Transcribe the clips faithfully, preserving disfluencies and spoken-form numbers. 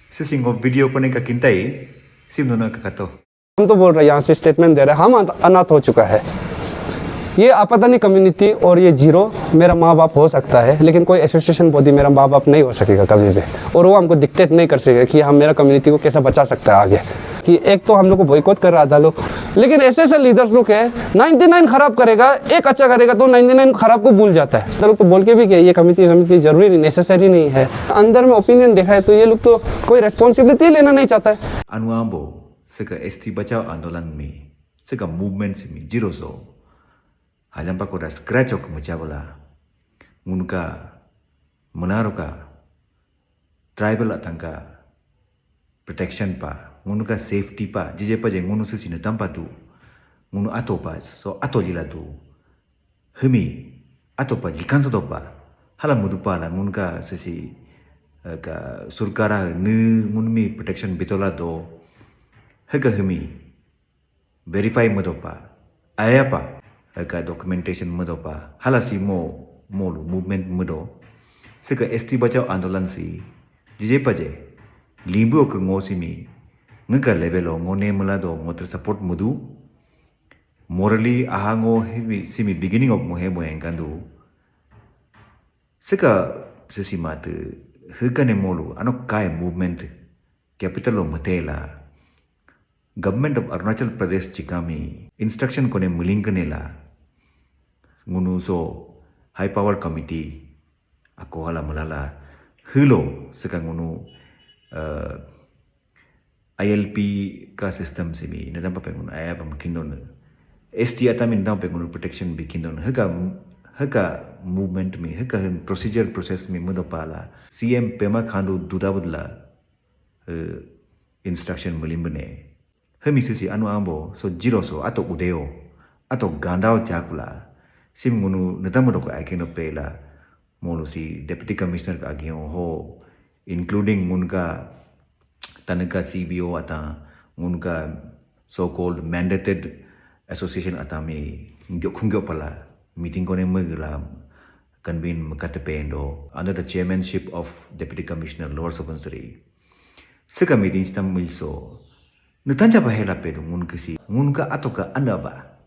Sisi ngo video kone ka kintai, sim no na kakato. हम तो बोल रहे हैं, यहाँ से स्टेटमेंट दे रहे हैं, हम अनाथ हो चुका है। ये आपातानी कम्युनिटी और ये जीरो मेरा माँ बाप हो सकता है, लेकिन कोई एसोसिएशन बॉडी मेरा माँ बाप नहीं हो सकेगा कभी भी। और वो हमको डिक्टेट नहीं कर सकेगा कि हम मेरा कम्युनिटी को कैसा बचा सकता है आगे। कि एक तो हम लोग को बॉयकॉट कर रहा था लोग, लेकिन ऐसे ऐसे लीडर्स लोग हैं, नाइंटी नाइन खराब करेगा, एक अच्छा करेगा तो नाइंटी नाइन खराब को भूल जाता है। तो लोग तो बोल के भी क्या, ये कमेटी समिति जरूरी नहीं, नेसेसरी नहीं है। अंदर में ओपिनियन देखा है तो ये लोग तो कोई रेस्पॉन्सिबिलिटी लेना नहीं चाहता है। Anu ambo, sika S T bachao andolan mi, sika movement si mi, jiro so. Halampa koda scratch ok muchabala. Ngunuka, munaruka, tribal atangka, protection pa, ngunuka safety pa, jije pa je ngunu sisi na tampa du, ngunu ato pa, so ato lila du, hemi, ato pa likan sa do pa, hala mudu pa la ngunuka sisi, eh, ka surkara nu ngunumi protection bitola do, heka hemi, verify mado pa, aya pa, heka documentation mado pa, hala si mo, molu movement mado, sika S T bachao andolan si, jije pa je, limbu ke ngo simi, ngeka level o ngo ne mula do ngo ter support mudu, morally aha ngo hemi, simi beginning of mo he mo engkandu, sika sisi mate, heka ne molu, ano kai movement, capital o mutela, Government of Arunachal Pradesh chikami, instruction kone muling kane la, ngunu so high power committee, ako hala malala, hilo, sika ngunu, uh, I L P ka system simi, na tampa pe ngunu aya pa mukindon, S T atamin tampa pe ngunu protection bikindon, heka, heka movement mi, heka procedure process mi mudo pala, C M Pema Khandu duda budla, eh, instruction mulimbene. Hemi sisi anu ambo, so jiro so, ato udeo, ato gandao chakula. Sim ngunu netamado ko akino pela, molu si deputy commissioner ka agion ho, including ngunka tanaka C B O ata, ngunka so-called mandated association atami ngyo khungyo pala, meeting kone mugla convene mukate pendo, under the chairmanship of Deputy Commissioner Lower Subansiri. Sika meeting stam milso, nutanja pa hela pedu ngun kisi, ngun ka ato ka anda ba,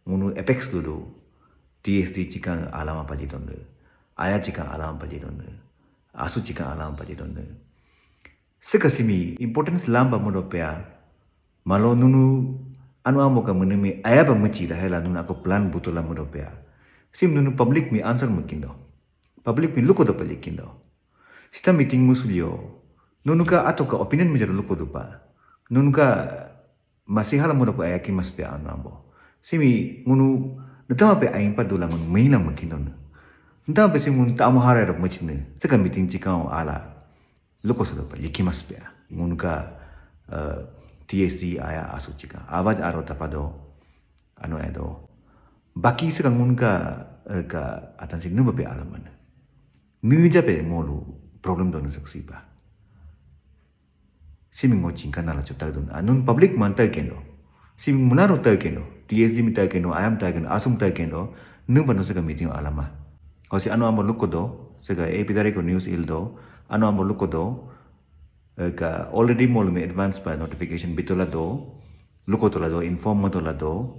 ngunu apex lulu, T S D chikang alama pajidonde, aya chikang alama pajidonde, asu chikang alama pajidonde. Sika simi importance lamba mudo pea, malo nunu anu ambo ka menemi aya ba muchi la hela nunu ako plan butola mudo pea. Sim nunu public mi answer mukindo. Public mi luko do public kindo. Sita meeting musulio. Nunu ka ato ka opinion mi jaro luko do pa. Nunu ka masi hala mudo pa ayaki mas pe anu ambo. Simi ngunu netama pe aimpa dula ngunu maina mukindo. Netama pe sim ngunu tamu hara ro muchine. Sika meeting chikang ala. Luko sa dopa, liki mas pea. Ngunka, eh, T S D aya asu chika. Awaj aro tapado, ano edo. Baki sika ngunka, eh, ka atan si nuba pe alaman. Nuja pe molu problem donu saksi pa. Simi ngo chingka nala chota dun. Anun public man ta kendo. Simi mularo ta kendo. T S D mi ta kendo, ayam ta kendo, asum ta kendo. Nuba no sika meeting alama. Hosi ano ambo luko do, sega A P dari ko news il do, ano ambo luko do, eh, ka already molu mi advance pa notification bitola do, luko tola do, inform matola do,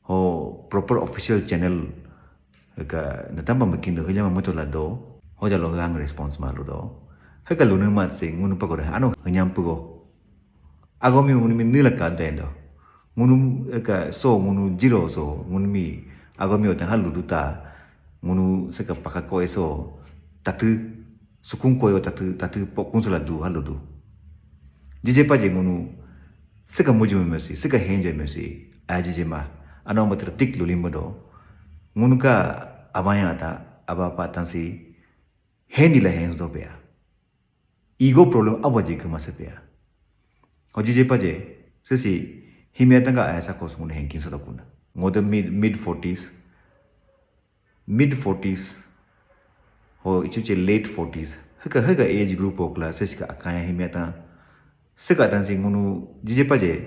ho proper official channel, eh, ka natamba makin do, hujama matola do, hoja lo hang response malu do, heka lunu mat se ngunu pagoda, ano hanyam pugo. Agomi ngunu mi nila ka dendo. Ngunu eka so ngunu jiro so ngunu mi agomi otan halu duta ngunu seka paka ko eso tatu sukun ko yo tatu tatu pokun sala du halu du. Jije paje ngunu seka muju mesi seka henje mesi a jije ma ano mo tik lulimbo do ngunu ka abaya ta aba pa tansi hendi la hens do pea. Ego problem abo je kuma se pea. Hoji je paje, sisi himia tanga aya sa kos ngunu henkin sa dokuna. Ngode mid, mid forties, mid forties, ho ichuche late forties. Haka haka age group okla sisi ka akaya himia ta. Sika tan si ngunu jije paje,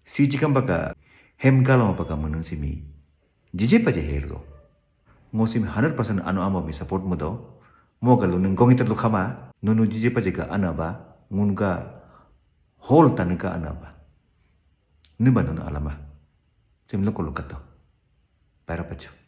si chikam baka hem kalo baka manun simi. Jije paje herdo. Ngo simi hundred percent ano amo mi support mudo. Moga lu nung gong ita lu kama, nunu jije paje ga ana ba, ngun ga hol tanu ga ana ba. Niba nunu alama. Sim loko lukato. Para pacho.